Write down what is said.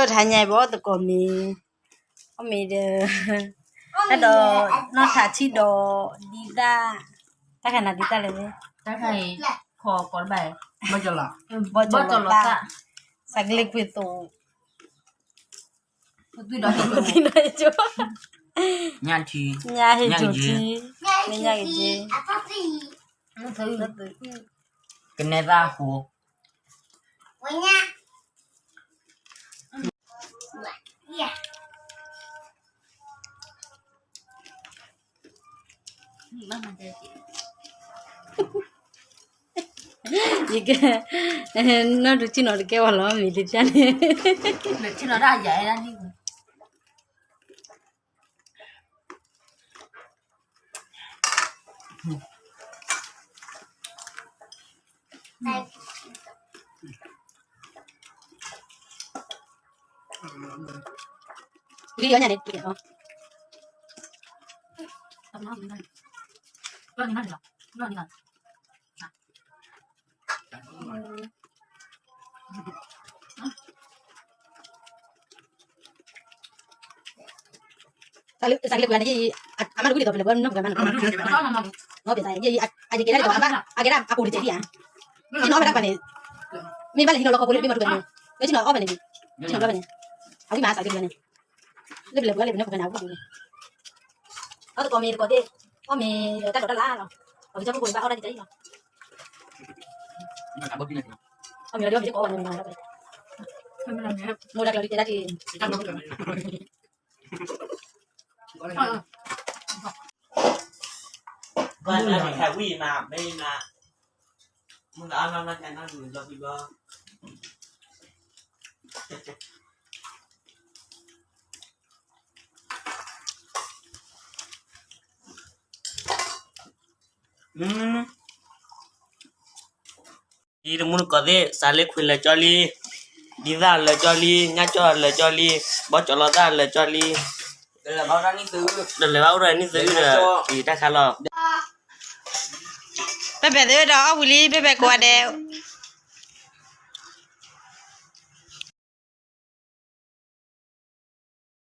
တဟါညါအံၤ ပအီၣ်သကိးမ့ၤ, အီၣ်မ့ၤဒီး တၢ်ဒီး နီၢ်ထးထံၣ်ဒီး ဒ်သၣ်, တၢ်ခါနၤဒ်သၣ်လဲၣ်, တၢ်ခါအံၤ ခိးကိးတဘၣ်, ဘီၣ်ကၠီလီၤသၣ်, စးကလ့ၣ်ကွံာ်သိး, ညၣ်ထံ, ညၣ်ဟ့ၣ်ကၠိထံ, ညၣ်က့ၤ, ကနဲသၣ်ဃိ ယက, နီၢ်ဒုးဆ့ၣ်နီၤတကဲဝဲလီၤ မ့ၢ်တဖျါန့ၣ်, ဆ့ၣ်နီၤတၢ်ယၤဒၣ်န့ၣ် စးကလ့ၣ်ကွံာ်န့ၣ် အမါတဂ့ၤဒ်သိးပလဲၤဝဲနီၢ်ပကမါနီၤ, အကဲဒၣ်ဒီး အကဲဒၣ်အပူၤတကဲးဒံဧါ, ဆ့ၣ်နီၤအီၣ်ဖဲဒၣ်ပှၤန့ၣ်, မ့ၢ်ဘၣ်လဲၤဟံးနီၤလီၤခီဖိလၢတဘ့ၣ်မၤတူၢ်ဘၣ်န့ၣ်, လၢဆ့ၣ်နီၤအီၣ်ဖဲန့ၣ်, ဆ့ၣ်နီၤဘျီဖဲန့ၣ်, အဝံၣ်မးစးကလ့ၣ်ကွံာ်န့ၣ်, လၢပလဲၤပှၤလဲၤပနီၢ်ပကမါန့ၣ်အပူၤန့ၣ်, အီၣ်သကိးမ့ၤသကိးသ့ၣ်, အီၣ်မ့ၤဒီးတၢ်ဒိးတၢ်လၢ်လီၤ, အဝံၣ်ကၠီဖိဖိဘၣ်အီၣ်တၢ်ဒ်တၢ်အံၤလီၤ အမ့ၢ်လီၤဒ်အီၣ်မ့ၤကီးအီၣ်ဝဲန့ၣ်မ့ၢ်နီၤ, မိၢ်လၢကျီဒ်တဲဒၣ်တ့ၢ်, ဘၣ်နၤမ့ၢ်ခးဝံၣ်မး မ့ၢ်မး, မုၢ်လၢအါမးမးတၢ်နၢ်ဒုးလီၤဘံဘီ အံၤတမူတကိးသ့ၣ် စးလ့ၣ်ခွံလၢာ်ကၠီလံ, ဒ်သၣ်လၢာ်ကၠီလံ, ညၣ်ကၠီလၢာ်ကၠီလံ, ဘီၣ်ကၠီလီၤသၣ်လၢာ်ကၠီလံ, ဒီးလဲၤဘၣ်အိၣ်ဒီးနံၣ်သုးဒီး အံၤတၢ်ခါလီၤ, ဖဲဖဲသ့ၣ်ဒီးအီၣ်ဝံၤလံ ဖဲဖဲကိးဂၤဒဲး